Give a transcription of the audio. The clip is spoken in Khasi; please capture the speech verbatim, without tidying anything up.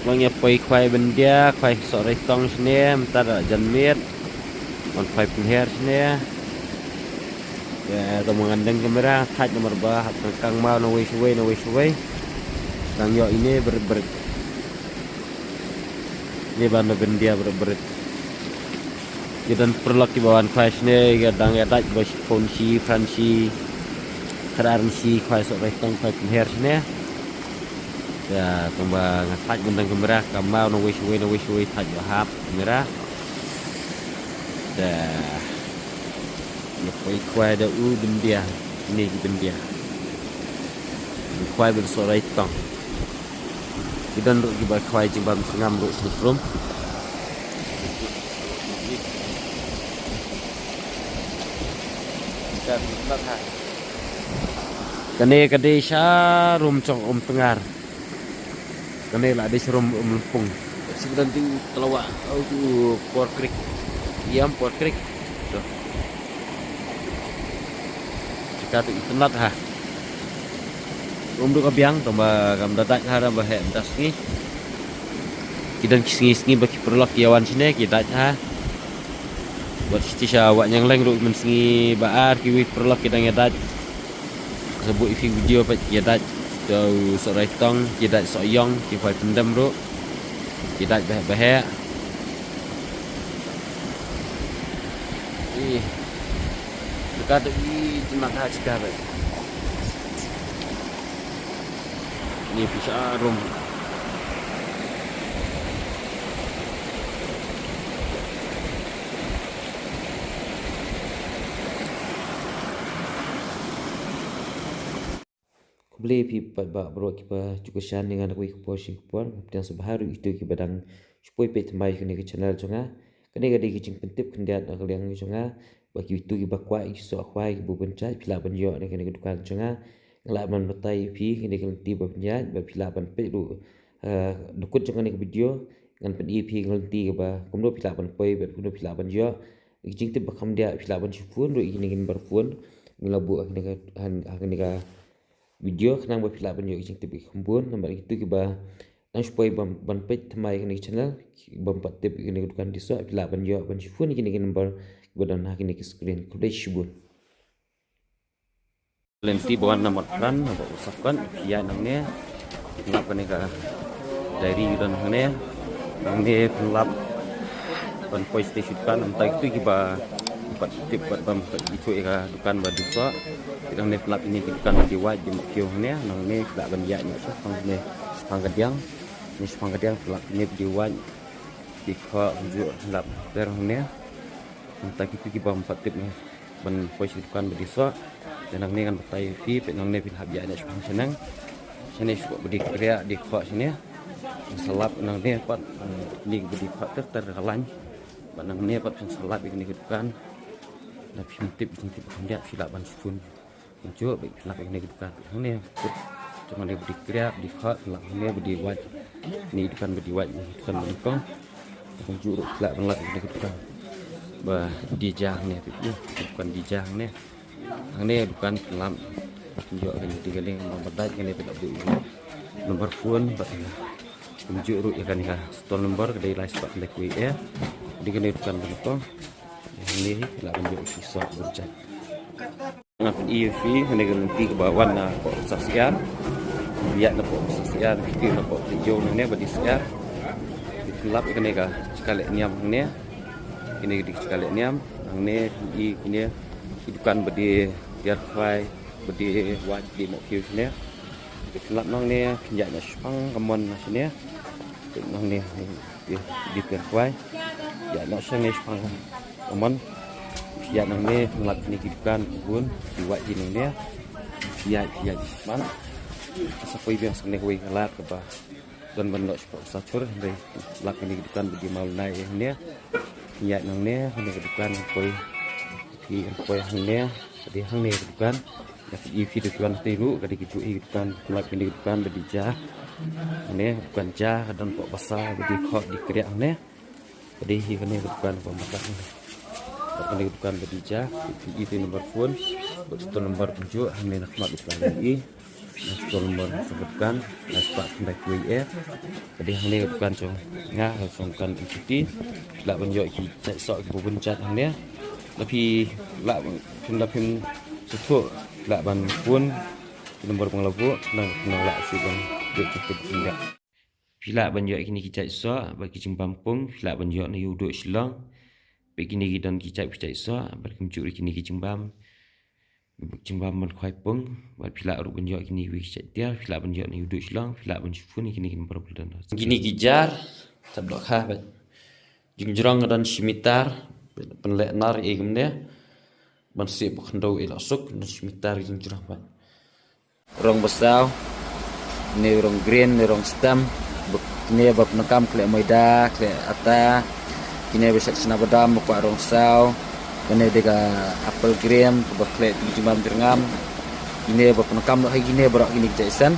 Long ïa poi khwai byndia, khwai sohrai tong shane, mynta da jan miet. Wan khwai pynher shane. Ïa, to ma ngan dang kamera, thait namar ba hap tang kang maw na wei shawei, na wei shawei. Dang ïoh ine brit brit. Ine ban da byndia brit brit. Ki don paralok kiba wan khwai shane, ki dang ïa dait ba shi phone shi, pran shi, khatar shi, khwai sohrai tong, khwai pynher shane. Ïa, tang ba nga thait ban dang kamera, ka maw na wei shawei, na wei shawei thait ba hap kamera. Ïa, ïa poi khwai da u byndia, ine ki byndia. Khwai ban sohrai tong. Ki don ruh kiba khwai jingbam sngam ruh sngewtrum. Kane ka dei sha rum jong Umtngar. Kane la dei sha rum Umlympung. Shu don tu talawa, oh, tu Por Creek. Ïam Por Creek. Tu. Jaka tu itynnat ha. Um duk abiang, tang ba kam da dait ha, ba heh mynta sngi. Ki don ki sngi sngi ba ki paralok ki ïa wan shane, ki dait ha. Bad shiti sha Wah Nyangleng ruh mynsngi ba ar kiwei paralok ki dang ïa dait. Sa buh ïa phi video pat ki ïa dait. Ki sohrai tong, ki dait sohïong, ki khwai pyndem ruh. Ki dait baheh baheh. Ih. Dekat tu, ih, tu mata cika bad. Ni pisa rum. Khublei phi paidbah baroh kiba ju kyrshan ïa nga na kawei ka por sha kawei ka por. Nga pdiang sngewbha ruh ïa kito kiba dang shu poi peit thymmai ïa kane ka channel jong nga. Kane ka dei ka jingpyntip khyndiat na ka liang jong nga ba kito kiba kwah ïa ki soh khwai kiba bun jait phi lah ban ïoh na kane ka dukan jong nga. Nga lah ban batai ïa phi kane ka lynti ba pynïaid ba phi lah ban peit ruh, eh, dukut jong kane ka video. Ngan pyni ïa phi ka lynti kaba kumno phi lah ban poi bad kumno phi lah ban ïoh. Ka jingtip ba kham diah phi lah ban shu phone ruh ïa kane ka number phone. Nga la buh ha kane ka, ha kane ka video khnang ba phi lah ban ïoh ka jingtip ba kham bun namar kito kiba dang shu poi ban, ban peit thymmai ïa kane ka channel, bym pat tip ïa kane ka dukan dih soh, phi lah ban ïoh ban shu phone ïa kane ka number kiba don ha kane ka screen. Khublei shibun. Lynti ba wan na Mawpran, na Mawpran, phi ïaid nangne, phin lap kane ka diary ba don hangne, nangne phin lap ban poi sha dukan, mynta kito kiba pat tip pat bym pat ithuh ïa ka dukan ba dih soh. Nangne phin lap ine ki dukan ba dih wait, dih mawkhiew hangne, nangne phi lah ban ïaid noh shaphang hangne, shaphang ka diang, ne shaphang ka diang phin lap ine ba dih wait, dih khoh, kumjuh phin lap ter hangne. Mynta kito kiba ym pat tip ne ban poi sha dukan ba dih soh. Te nangne ngan batai ïa phi, peit nangne phin hap ïaid noh shaphang shaneng. Shane shuh ba dih kriah, dih khoh shane. Phin sa lap nangne pat, nangne ba dih khoh ter ter ka lain. Bad nangne pat phin sa lap ïa kane ka dukan. Lada phim tip, phim tip khyndiat phi lah ban shu phone. Kumjuh ba phin lap ïa kane ka dukan. Hangne kut jong kane ba dih kriah, dih khoh, phin lap hangne ba dih wait. Ine i dukan ba dih wait, ine i dukan ba nyngkong. Kumjuh ruh phi lah ban lap ïa kane ka dukan ba dih ja hangne, phi ïoh dukan dih ja hangne. Hangne dukan phin lap. Kumjuh kane dih ka liang ba dait kane phi lah buh ïa number phone bad ïa kumjuh ruh ïa kane ka stall number ka dei lai spah khyndai khyndai. Dih kane dukan ba nyngkong. Hangne phi lah ban ïoh ki soh bun jait. Nga pyni ïa phi hangne ka lynti kaba wan na poh Syiar. Ïaid na poh Syiar, kiew na poh Pyrshah nangne ba dih Syiar. Phin lap ïa kane ka jaka leh niam hangne. Kane ka dei ka jaka leh niam. Hangne pyni kine ki dukan ba dih tiar khwai, ba dih wait, dih mawkhiew shane. Phin lap nangne, phin ïaid noh shaphang ka mon na shane. Peit nangne, dih, dih tiar khwai. Ïaid noh shangne shaphang ka mon. Phi ïaid nangne, phin lap kine ki dukan, ki bun, ki wait ki nangne. Phi ïaid, phi ïaid shaphang. Sa poi biang shangne kawei ka lad kaba don ban noh shapoh Sachur, hynrei lap kine ki dukan ba dih maw lai hangne. Phi ïaid nangne, hangne ka dukan, poi, phi poi hangne, ka dei hangne ka dukan. Ïa phi, ïa phi dukan te ruh, ka dei ki juh ïa ki dukan, lap kine ki dukan ba dih ja. Hangne dukan ja, ka don poh basa, ba dih khoh, dih kriah hangne. Ka dei hi kane ka dukan ba mata hangne. Lap kane ka dukan ba dih ja, phi ïohi te number phone, bad stall number kumjuh, hangne na khmat phi lah ban ïohi. Store number sha ka dukan, ha spah khyndai wei eh. Ka dei hangne ka dukan jong nga, ha jong dukan M T T. Lah ban ïoh ki jait soh kiba bun jait hangne. Lada phi lah ban, phim, lada phim sngewthuh, lah ban phone ki number ba nga la buh, nang, nang lah shu ban ïoh ki tip ki ïa. Phi lah ban ïoh kine ki jait soh bad ki jingbam pung, phi lah ban ïoh na ïa u duh Shillong. Peit kine ki don ki jait, ki jait soh bad kumjuh ruh kine ki jingbam, jingbam ban khwai pung, bad phi lah ruh ban ïoh kine ki jait tiar, phi lah ban ïoh na ïa u duh Shillong, phi lah ban shu phone ïa kine ki number ba la don. Kine ki jar, tap dohkha bad jingjrong ka don shi mitar, pynleh nar ïa kumne, ban sih ba khyndew ïa la suk, don shi mitar jingjrong bad. Rong ba saw, ne rong green, ne rong stem, ba, kine ba pyndonkam khleh maida, khleh atta, kine ba shet chna badam, ba kwah rong saw, kane dei ka apple green, ba khleh ti jingbam jyrngam, kine ba pyndonkam noh hi kine baroh kine ki jait sen.